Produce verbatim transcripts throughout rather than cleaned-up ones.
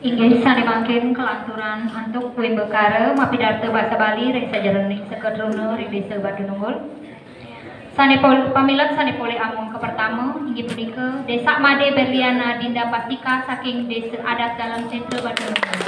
Inggih, sane mangkin kalanturan antuk wimbakara mapidarta basa Bali ring sajeroning seka truna ring Desa Batu Nunggul. Sane pol-, pamilet sane polih amung kapertama inggih punika Desa Made Berliana Dinda Pastika saking Desa Adat Dalem Sitra Batu Nunggul.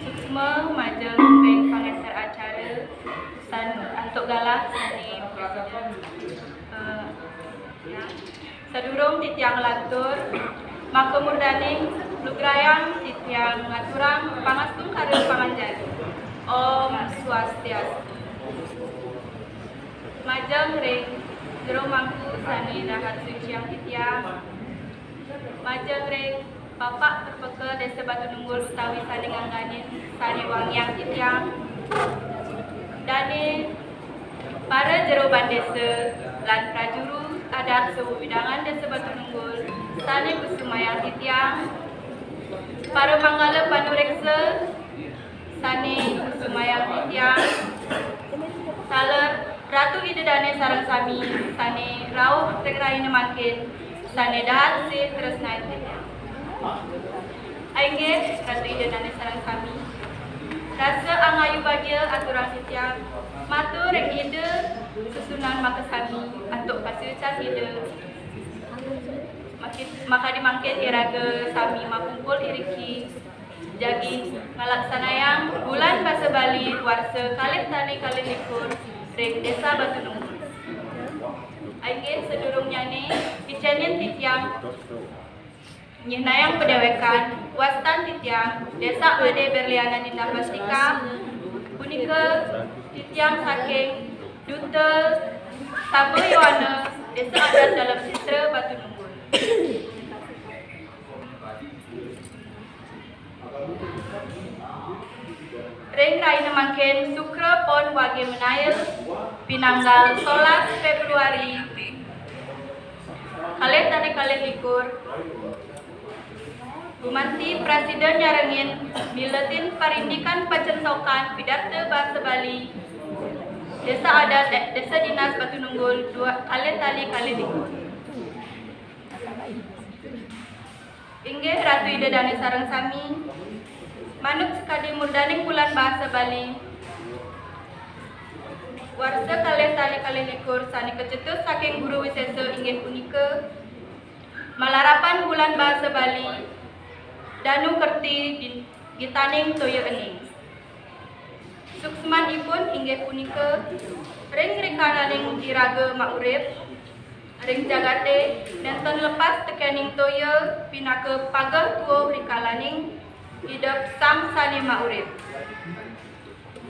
Suksma majeng ring pangenter acara san antuk galah sane, eh, ya. Sadurung titiang nglantur, maka murdaning lugrayang titiang ngaturang pangastungkara panganjali. Om Swastiastu. Majeng ring jero mangku sane dahat suciang titiang. Majeng ring Bapak Perpeka Desa Batu Nunggul utawi sane ngangganin, sane wangiang titiang. Dane para jero ban desa lan prajuru adat sawewidangan Desa Batu Nunggul sane kusumayang titiang. Para manggala panureksa sane kusumayang titiang. Taler Ratu Ida Dane sareng sami sane rauh ring rahina mangkin, sane dahat sih tresnain titiang. Inggih, Ratu Ida Dane sareng sami, rasa angayu bagia aturang titiang matur ring Ida sesuunan makasami antuk pasuecan Ida, maki-, makadi mangkin iraga sami makumpul iriki jagi ngalaksanayang Bulan Basa Bali warsa kalih tali kalih likur ring Desa Batu Nunggul. Inggih, sadurungnyane, icenin titiang nyihnayang padewekan, wastan titiang Desa Made Berliana Dinda Pastika, punika titiang saking Duta Saba Yowana Desa Adat Dalem Sitra Batu Nunggul. Ring rahina mangkin, Sukra Pon wage menaya, pinanggal solas Februari, kalih tali kalih likur, gumanti prasida nyarengin miletin parindikan pacentokan pidarta basa Bali Desa Adat, eh, Desa Dinas Batu Nunggul dua, kalih tali kalih likur. Inggih, Ratu Ida Dane sareng sami, manut sakadi murdaning Bulan Basa Bali warsa kalih tali kalih likur sane kacetus saking Guru Wisesa inggih punika, malarapan Bulan Basa Bali, Danu Kerthi Din-, Gitaning Toya Ening. Suksmanipun inggih punika, ring rikalaning iraga maurip ring jagate nenten lepas tekening toya pinaka pageh tuuh rikalaning idep sang sane maurip.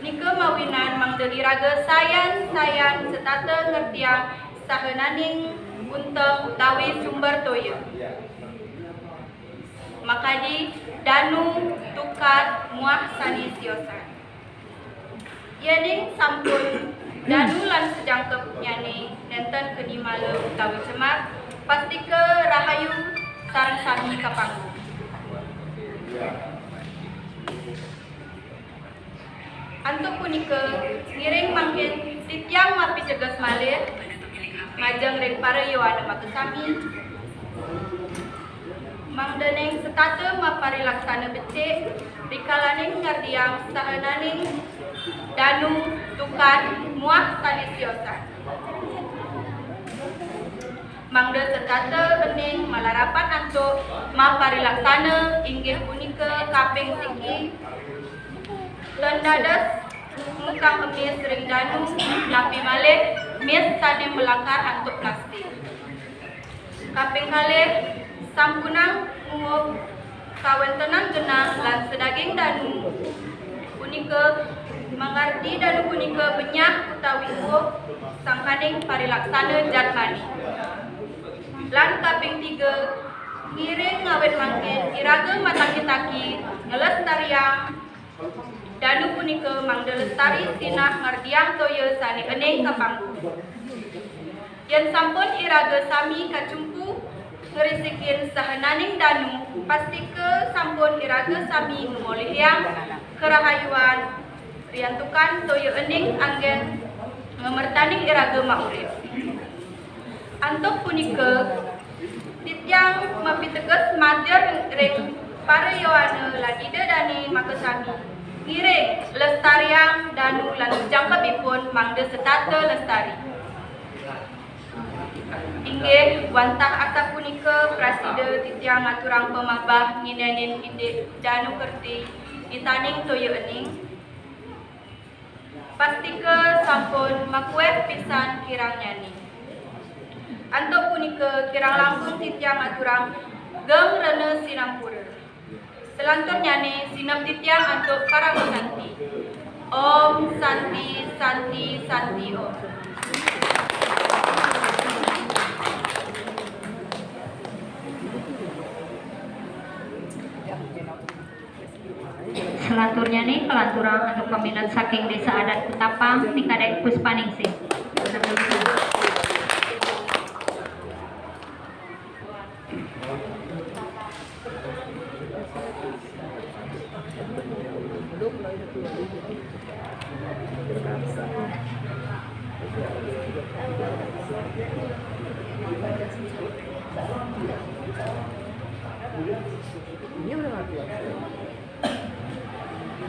Nika mawinan mangda iraga sayan-sayan setata ngertiang sahananing unteng utawi sumber toya. Makadi danu, tukad, muah sane siosan. Yening sampun danu lan sajangkepnyane nenten keni mala utawi cemar, pastika rahayu sareng sami kapanggung. Antuk punika, ngiring mangkin titiang mapiceges malih majeng ring para yowana makasami, mangdaning setata maparilaksana becik rikalaning ngardiang sahananing danu, tukad, muah sane siosan. Mangda setata ening malarapan antuk maparilaksana inggih punika kaping siki, tan dados ngukang emis ring danu, napi malih mis sane malakar antuk plastik. Kaping kalih, sampunang nguug kawentenan genah lan sadaging danu punika, mangardi danu punika benyah utawi uug sangkaning parilaksana jadmane. Lan kaping Tiga, ngiring ngawit mangkin iraga mataki-taki nglestariang danu punika mangda lestari sinah ngardiang toya sane ening kapangguh. Yen sampun iraga sami kacumpu ngrisikin sahenaning danu, pastika sampun iraga sami ngamolihang karahayuan riantukan toya ening anggen ngamertaning iraga maurip. Antuk punika, titiang mapiteges matur ring para yowana lan Ida Dane makasami ngiring lestariang danu lan jangkepipun mangda setata lestari. Inggih, wantah asapunika prasida titiang ngaturang pamahbah nginenin indik Danu Kerti, nitaning toya ening. Pastika sampun makueh pisan kirangnyane. Antuk punika kirang langkung titiang aturang geng rena sinampura. Selanturnyane sineb titiang antuk parama santi. Om Santi, Santi, Santi Om. Selanturnyane kalanturang antuk pamilet saking Desa Adat Ketapang, Ni Kadek Puspaningsih.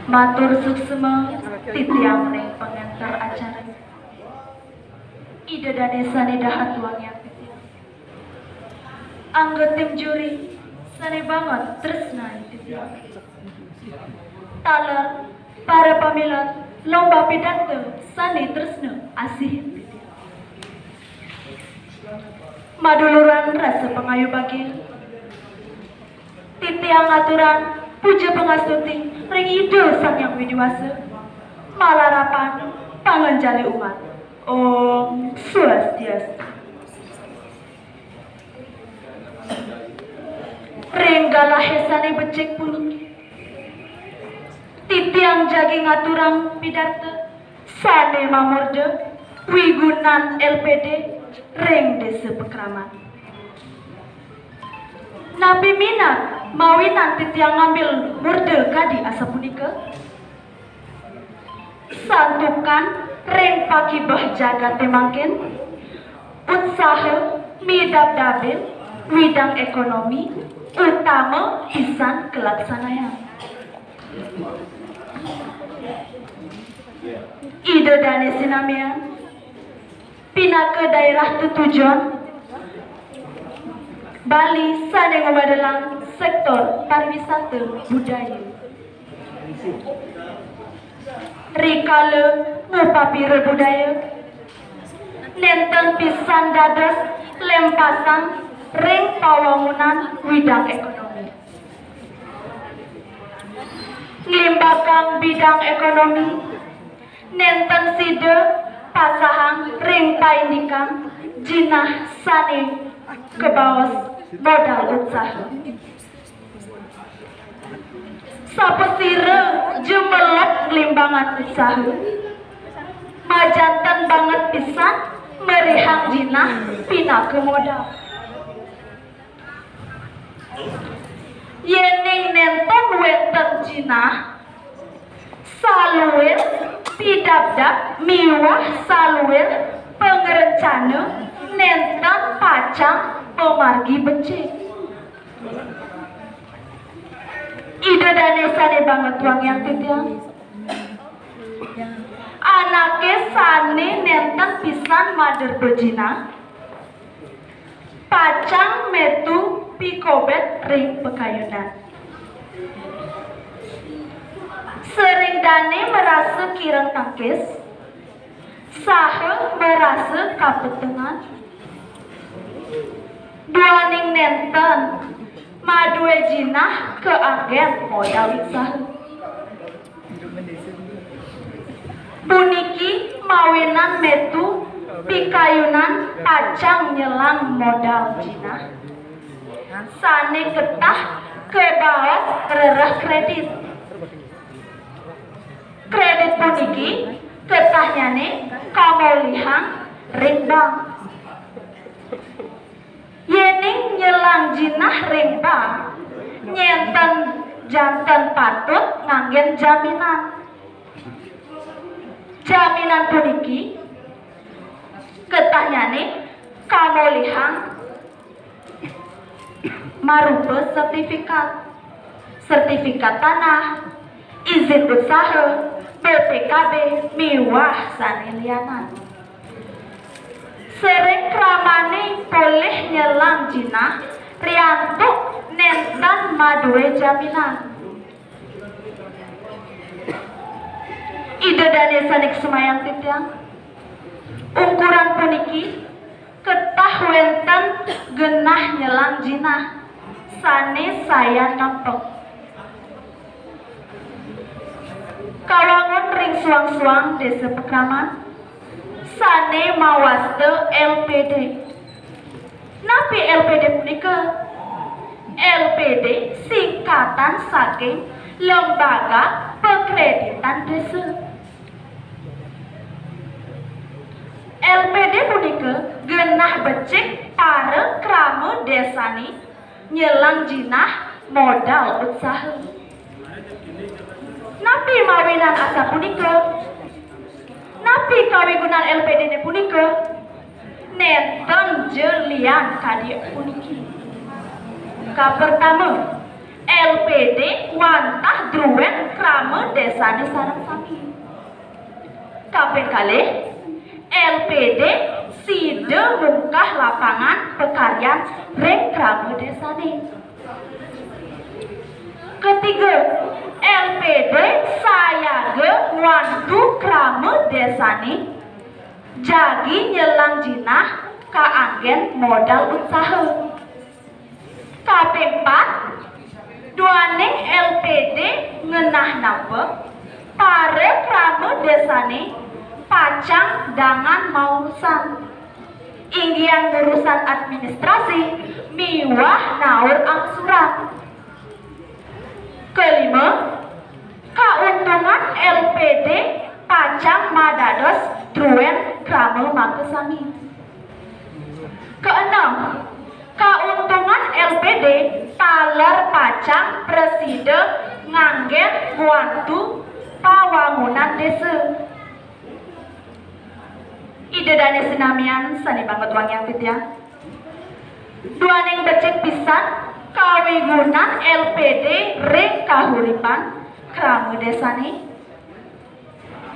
Matur suksma titiang ring pangenter acara. Ida dane sane dahat wangiang titiang. Angga tim juri sane banget tresnai titiang. Taler para pamilet lomba pidarta sane tresna asihin titiang. Maduluran rasa pangayu bagia. Titiang ngaturan puja pangastuti ring Ida Sang Hyang Widi Wasa, malarapan panganjali umat. Om Swastiastu. Ring galahe sane becik puniki, titiang jagi ngaturang pidarta sane mamurda Wigunan L P D ring Desa Pakraman. Napi minat mawinan titiang ngambil murda kadi asapunika? Santukan ring pakibeh jagate mangkin, utsaha midabdabin widang ekonomi utama pisan kalaksanayang. Ida dane sinamian pinaka daerah tetujon Bali sane ngumedelang sektor pariwisata budaya. Rikala ngupapira budaya, nenten pisan dados lempasang ring pawangunan widang ekonomi. Nglimbakang bidang ekonomi, nenten sida pasahang ring paindikan jinah sane kabaos modal utsaha. Sapasira jemelep nglimbangan utsaha, majanten banget pisan merihang jinah pinaka modal. Yening nenten wenten jinah, saluir pidabdab miwah saluir pangrencana nenten pacang pamargi becik. Ida dane sane banget wangiang titiang. Anake sane nenten pisan maderba jinah, pacang metu pikobet ring pakayunan. Sering dane marasa kireng tangkis, saha marasa kapetengan. Duaning nenten madue jinah kaanggen modal utsaha. Puniki mawinan metu pikayunan pacang nyelang modal jinah. sané ketah kabaos rereh kredit. Kredit puniki ketahnyané kamolihang ring bank. Yéning nyelang jinah ring bank, nyanten janten patut nganggén jaminan. Jaminan puniki ketahnyané kamolihang marupa sertifikat, sertifikat tanah, izin usaha, B P K B, miwah sané lianan. Sering kramané polih nyelang jinah riantuk nénten madué jaminan. Ida dané sané kasumayang titiang, ungkuran puniki ketah wénten genah nyelang jinah sané sayan nampek. Kawangun ring suang-suang désa pakraman sané mawasta L P D. Napi L P D punika? L P D singkatan saking Lembaga Pekreditan Désa. L P D punika genah becik para krama désané nyelang jinah modal usaha. Napi mawinan asapunika? Napi kawigunan L P D-né punika? Nénten ja lian kadi puniki. Kapertama, L P D wantah druén krama désané sareng sami. Kaping kalih, L P D sida mungkah lapangan pakaryan ring krama désané. Ketiga, L P D sayaga ngwantu krama désané jagi nyelang jinah kaanggén modal usaha. Kaping pat, duaning L P D ngenah nampek, para krama désané pacang dangan maurusan, inggihan ngurusan administrasi miwah naur angsuran. Kelima, kauntungan L P D pacang madados druén krama makasami. Keenam, kauntungan L P D taler pacang prasida nganggén ngwantu pawangunan désa. Ida dané sinamian sané banget wangiang titiang. Duaning becik pisan kawigunan L P D ring kahuripan krama désané.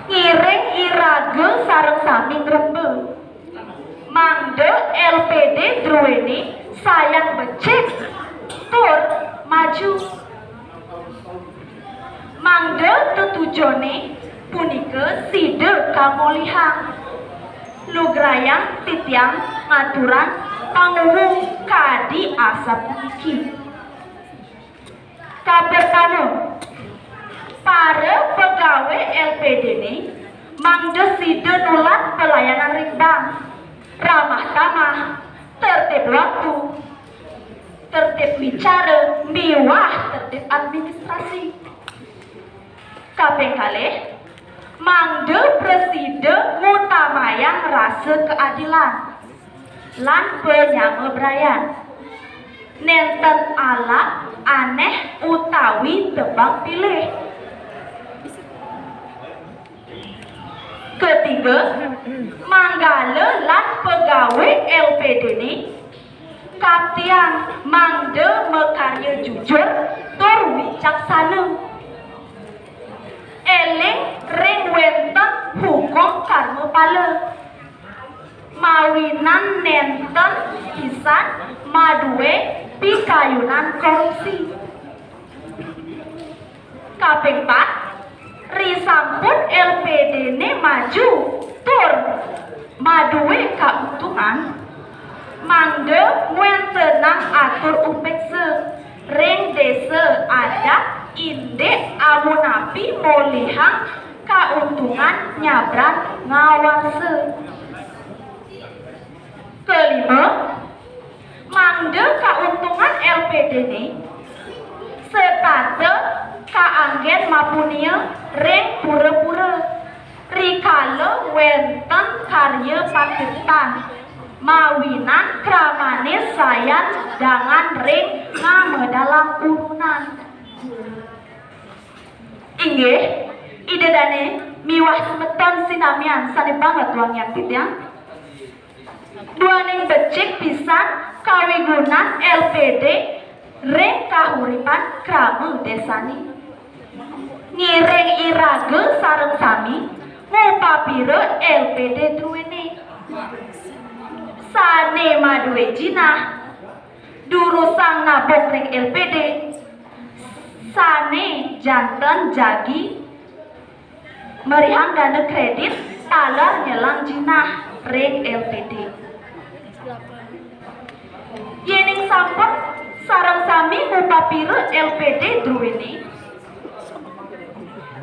Ngiring iraga sareng sami ngremba mangda L P D druéné sayan becik tur maju. Mangda tetujoné punika sida kamolihang. Lugrayang titiang ngaturang panguwung kadi asapuniki. Kapertama, para pegawai L P D-né mangda sida nulad pelayanan ring bank, ramah tamah, tertib waktu, tertib bicara, miwah tertib administrasi. Kaping kalih, mangda prasida ngutamayang rasa keadilan lan panyama brayan. Nénten alap, anéh utawi tebang pilih. Ketiga, manggala lan pegawai L P D-né kaptiang mangda makarya jujur tur wicaksana. Éling ring wénten hukum karma pala. Mawinan nénten pisan madué pikayunan korupsi. Kaping pat, risampun L P D-né maju tur madué kauntungan, mangda ngwéntenang atur upéksa ring désa adat indik amunapi molihang kauntungan nyabran ngawarsa. Kelima, mangda kauntungan L P D-né setata kaanggén mapunia ring pura-pura, rikala wénten karya patirtan, mawinan kramané sayan dangan ring ngamedalang urunan. Inggih, Ida Dané miwah semeton sinamian sané banget wangiang titiang. Duaning becik pisan kawigunan L P D ring kahuripan krama désané. Ngiring iraga sareng sami ngupapira L P D druéné. Sané madué jinah durusang nabung ring L P D. Sané janten jagi marihang dana kredit taler nyelang jinah ring L P D. Yéning sampun sareng sami ngupapira L P D druéné,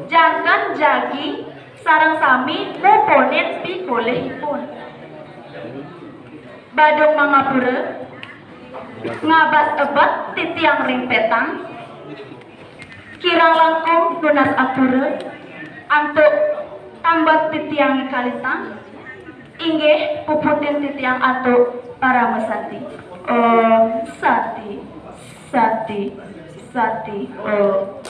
janten jagi sareng sami mupunin pikolihipun. Badung mangapura, ngabas ebet titiang ring pétang, kirang langkung nunas apura, antuk tambet titiang kalintang, inggih puputin titiang antuk paramasanti. Om Santi, Santi, Santi, Om.